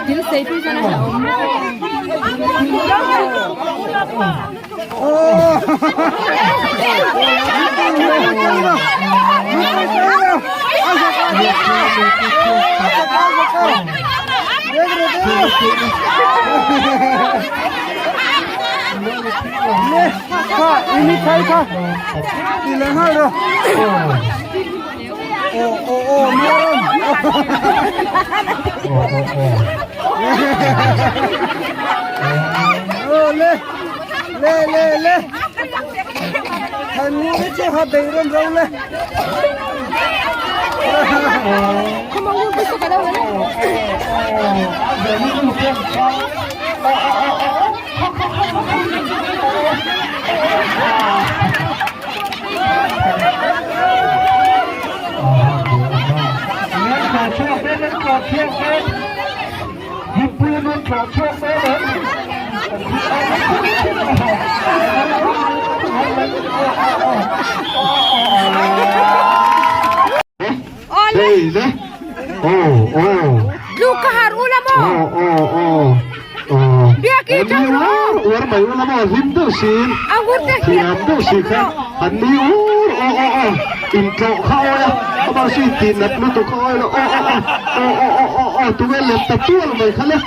Thil sei pui chuan a hlauhawm. Tluk ka har ula maw? Biaki chang rawh. Uar mai ula maw hlim deuh sin. Angur te Thiam deuh si kha an ni ur aw aw aw intlawh kha awi a amah chu intih nat lutuk kha awi lo aw aw aw aw aw aw aw aw tunge let ta tual mai kha le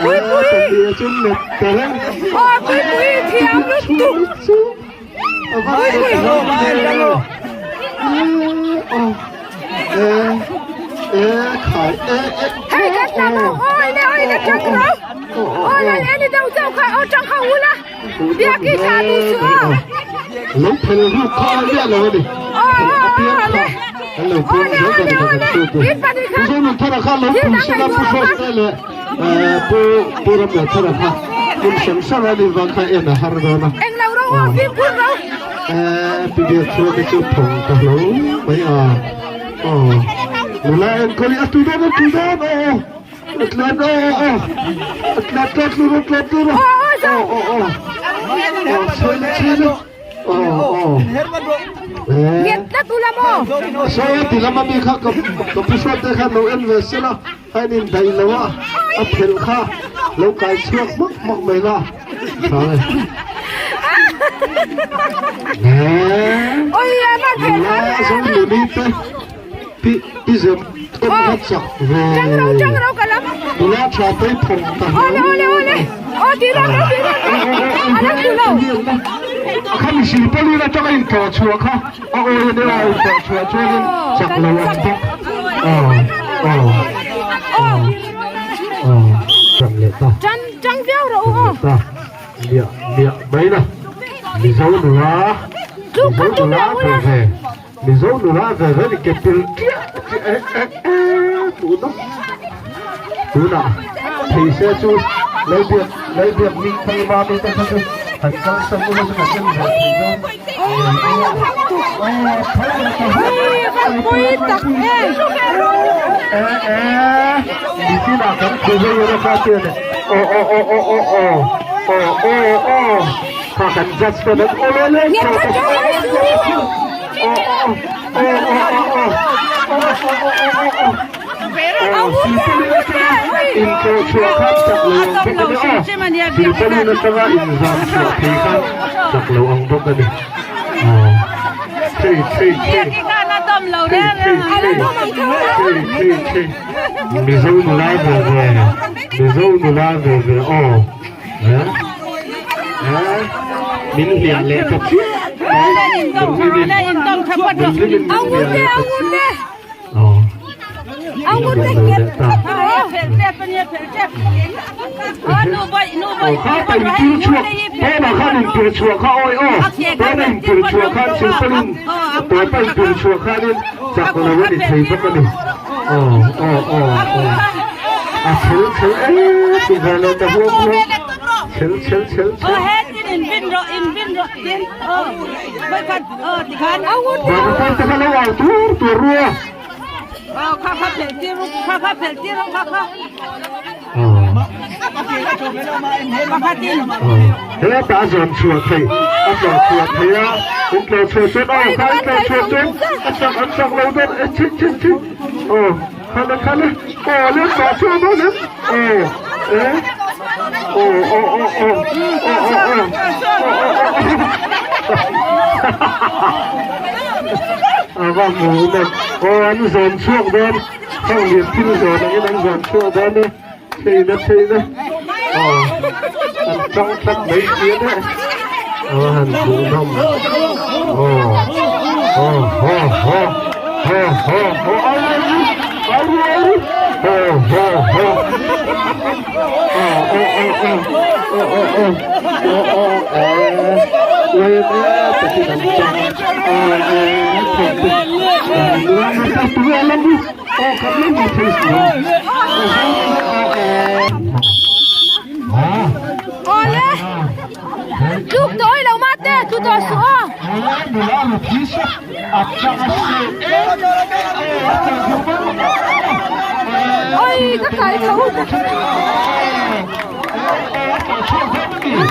Pui pui. Ka ni a chun let ta reng. Aw pui pui thiam lutuk. Chu a va Pui pui. Aw e e khai e e Hei kan ta mau oi le oi le chang ro. Oi le eni deuh chauh kha aw chang kha ula. Biaki tha tu su aw. Lo phel ruk kha a miah lo a ni. A piang kha an lo piang zel dawn a ni kan hriat tur. Pu Zonun Thara kha lo pui sela Pu Hruaite leh Pu Pu Ramlian Thara kha hmun hrang hrang a nih vang kha en a har dawn a. Eng lo ro aw fimkhur ro. Pi Biak chuan hi chu thawng ta hlo mai a. Aw nula enkawl hi a tui dawn a tui dawn aw. A tlat aw aw a tlat tlat tlut a tlat tlut a aw aw aw aw chhel chhel aw aw Nget tlat ula maw? Sawi ti lam ami kha ka ka pu hruat te khan lo en ve sela a in in daih lo a a phelh kha lo kai chhuak hmak hmak mai la tha e Oi a van phelh nula har zo nuni te Pi pi zem em va chak ve. Chang ro chang ro ka lam. Nula tha te thawng ta hle. Ole ole ole. O ti ro ro ti ro. Ala tu lo. Kha mi sil pali na tanga in to chua kha. A oi ne a in to chua chuan in chak lo ang bawk. Oh oh. Oh. Oh. Chang le ta. Chan chang viau ro o. Ta. Nia nia mai na. Mizo nula. Mizo nula ve ve. Mizo nula ve ve ni ke pil chiah chiah eh eh eh tuna tunah thei se chu Lalbiak Lalbiak mi Thalma mi te kha chu han kal san ula chu kan en ve thei dawn eh eh nichinah kan thu zui ula kha chuan aw aw aw aw aw aw aw aw aw kha kan judge te an aw le le Mizo nula ve ve Mizo nula ve ve aw Min hliah leh ta chiah mai. Microphone te kha lo au tur tur ru a. Heta a zawn chhuah theih, a tlawh chhuah theih a, in tlawh chhuah chuan aw kha in tlawh chhuah chuan a chak an chak lo dawn e chhin chhin chhin aw khale khale aw lem tlawh chhuah dawn em aw e aw aw aw aw aw aw aw aw a va hmu em aw an zawn chhuak dawn heng lian thil zawn angin an zawn chhuak dawn e. Theihna theihna aw an tang tlat mai si a nih a va han hmuhnawm aw aw haw haw haw haw haw au au au au haw haw haw aw aw aw aw aw aw aw aw aw aw uai takin an tang aw aw thawk te Awle tluk tawh lo mate tlu tawh suh aw. Oi ka kai tho.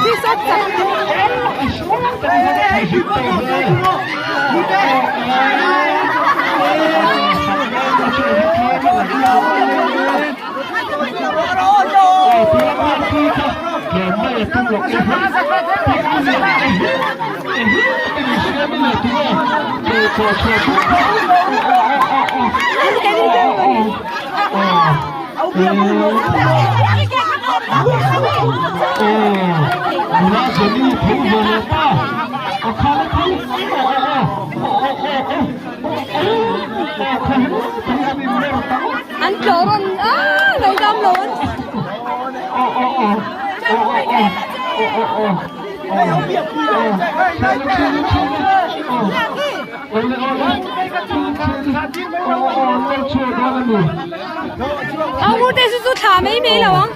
Thi sat chak. An tlawh rawn a lo dam lo an. Au te chu chu thla mai mai lo ang.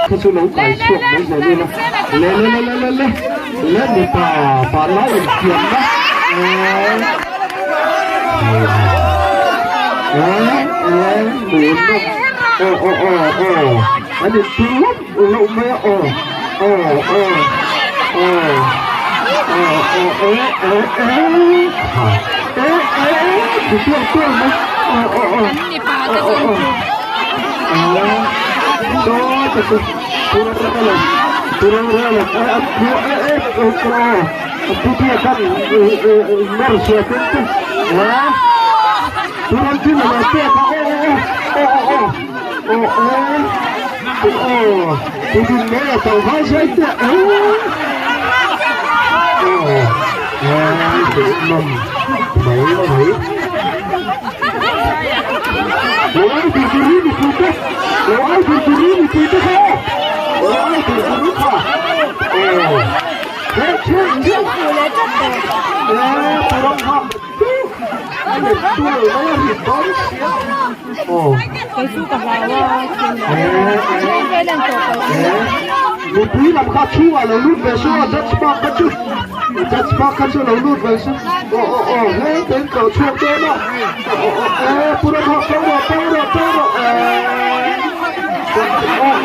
Kha chu lo kai chhuak mai zawh ila le le le le le le mipa vanlai infiamna aw aw aw aw an inpui lawp lawp mai a aw aw aw aw aw aw e e e ha e e ti tuar tuar mai aw aw aw aw aw aw saw te chu turarela turarela e a thu e e aw Mipui lam kha chhungah lo lut ve suh a judge park kha chu judge park kha chu lo lut ve suh aw aw aw hei te in tlawh chhuak dawn a aw aw aw e pu Ramhak pawh rawh pawh rawh pawh rawh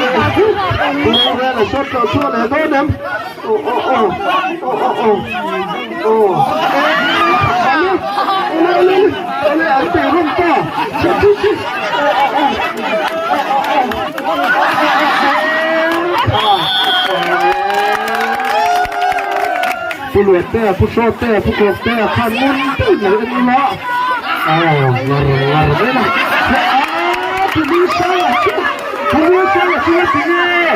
e pu Rorela sawn tlawh chhuak leh dawn em. Pu Luat te, Pu Hrawt te, Pu Kawk te khan ngun deuhin lo en ula aw ngar ngar mai la Pu Dingsanga chu Pu Dingsanga chu a ti nge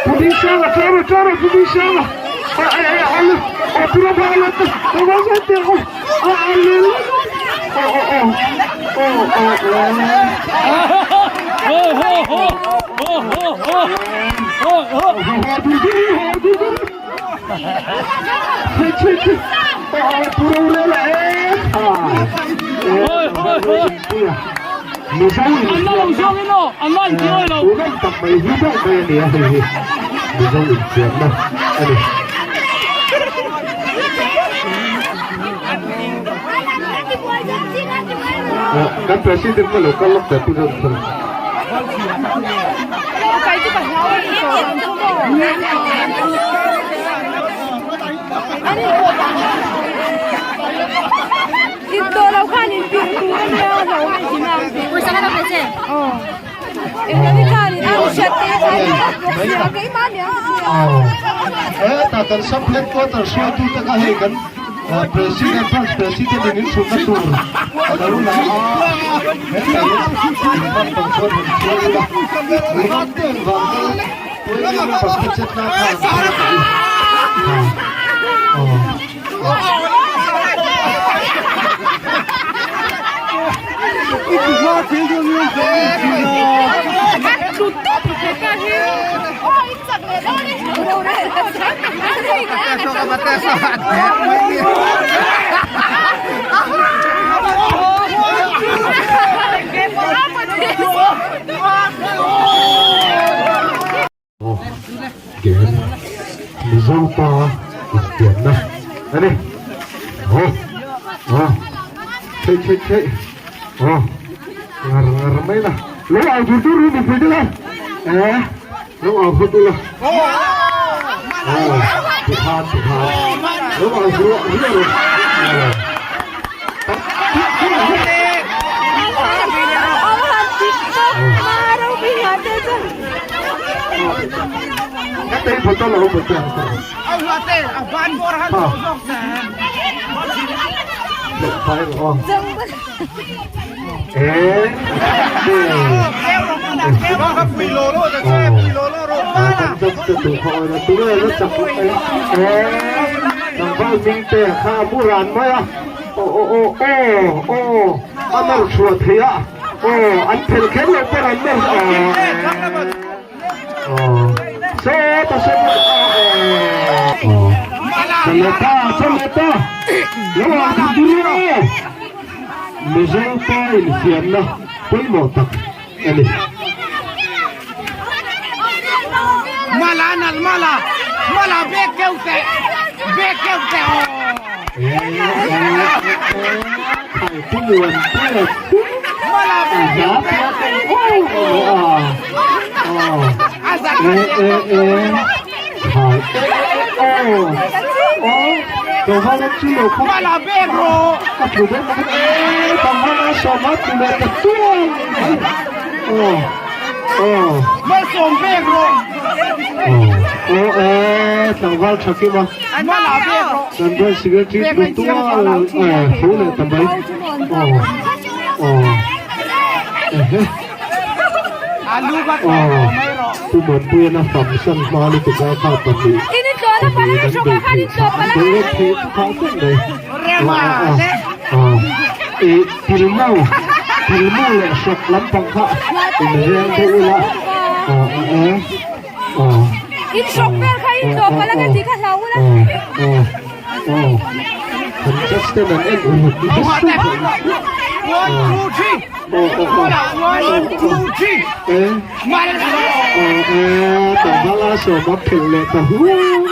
Pu Dingsanga tlawm tlawm Pu Dingsanga a a a a a Pu Rama a let a va zai teh aw a a le le aw aw aw aw aw aw Ho ho ho ho ho ho. Kan president ka lo kal lawk ta pu John Thung. Heta kan sub headquarter hruaitute kha hei kan President Vice President in inchhunna tur a lo la a, hetah hian inhman tawh chuan rawn chhuak ila, ram te engvang te twenty members te chet nan khan an chhuak a ni. Game Mizo pa intiamna a ni. Aw aw chei chei chei aw ngar ngar mai la lo au dur dur ru mipui te la eh lo au hawt ula aw tikhan tikhan lo au ruah ruah ru aw. Aw aw aw aw aw a nawr chhuah theih a aw an phelh kher loh pawn an nawr aw aw sawta sawta aw chawleta chawleta lo ang dur dur aw Mizo pa infiamna pawimawh tak a ni. Mala nal mala mala bek keuh teh bek keuh teh aw. Mala bek keuh teh. Mala bek ro. Malsawm bek ro. Aw e tlangval tha kim a Mala bek ro. kan branch secretary tual tho leh ta mai aw aw ehe aw pu Muanpuian a fam san hma lutuk a kha pahnih pahnih an bei theih phah an bei reuh theih phah vek mai aw aw aw aw ih tilmu tilmu leh hrawk lampang kha inreng deuh ula aw aw aw aw aw kan judge ten an en uluk nasa One, two, three. One, two, three. Tlangvala sawm a phelh leh ta huau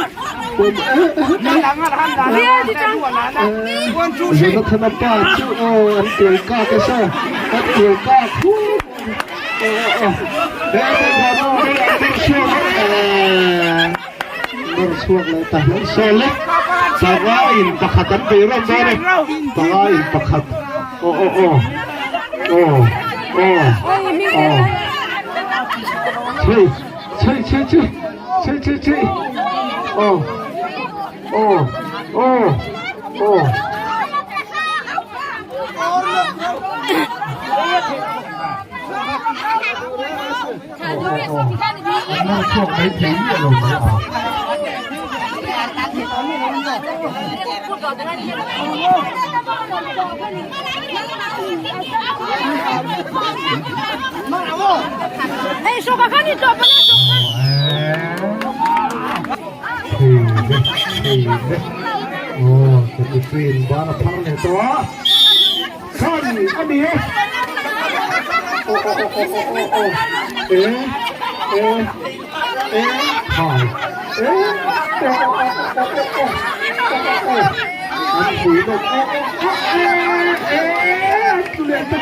Jonathana pa chu aw an tuai kak a sa an tuai kak huau Nawr chhuak leh ta hlauh sawl e panga in pakhat an bei rawm dawn e panga in pakhat aw aw aw aw aw aw chei chei chei chei chei chei chei aw aw aw aw An nawr chhuak mai thei miah lo mai a. Hei le. Aw, kan mipuiin ban a phar leh tawh a. Khan a ni e. Aw aw aw aw aw aw aw. E e e khai e aw aw aw aw aw aw aw aw an pui nawm aw aw aw e e an tlu leh ta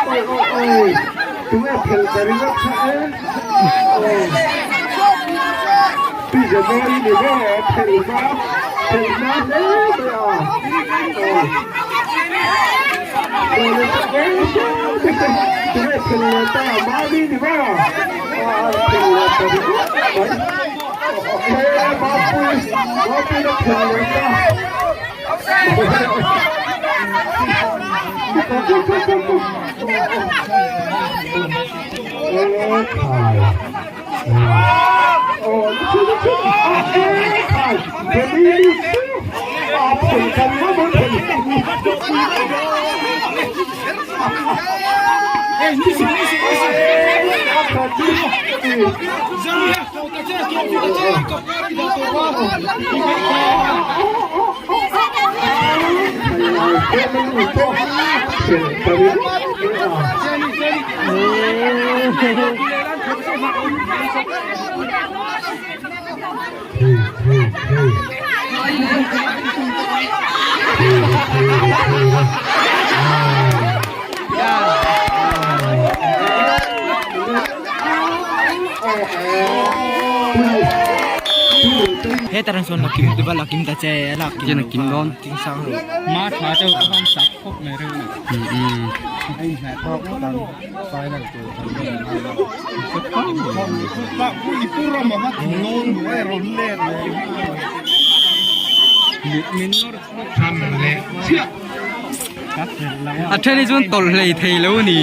awi awi awi tunge phelh ta ringawt kha e aw pi January ni maw phelh hma phelh hma hle mai a aw tunge phelh leh ta mahni ni maw a phelh leh ta ringawt mai e mapui mapui a phelh leh ta Hetah chuan la kim va la kim ta che a lak kim kim dawn ting sang lo ma tha deuh a han sak khawp mai reuh a ni a inhmeh tawk ngawt ang final tur kan rawn ngai lo a then hi chuan tawlh hlei thei lo a ni.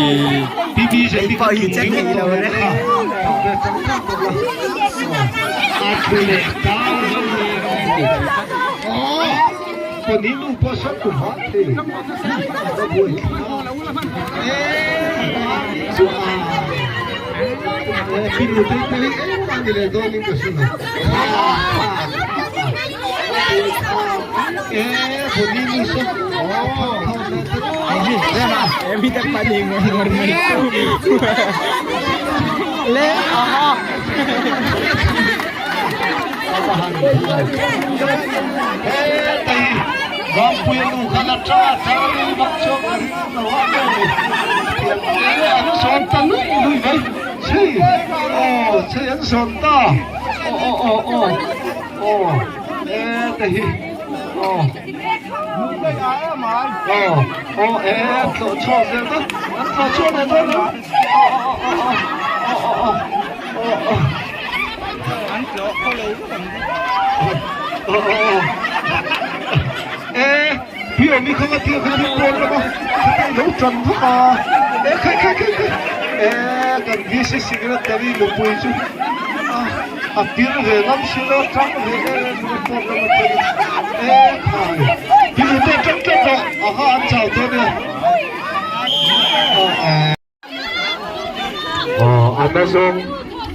Aw a nazawng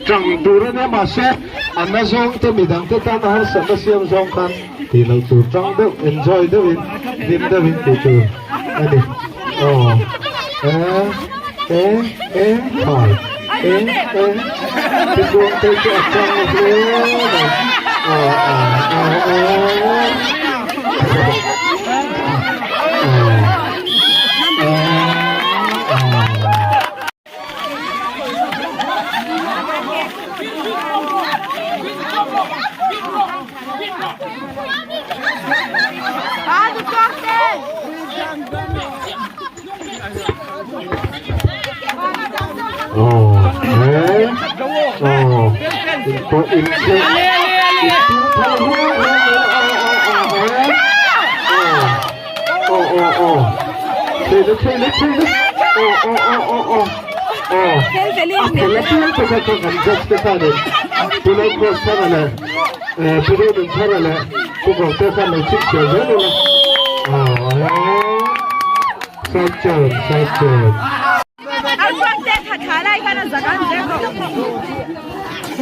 tang tur a nia mahse a nazawng te midang te tan a harsatna siam zawng khan tih loh tur tang deuh enjoy deuh in hlim deuh in tih tur a ni aw e e e khai e e tichuan te chu a tang hle mai aw aw aw aw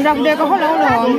Rak ve ka haw lo lawm.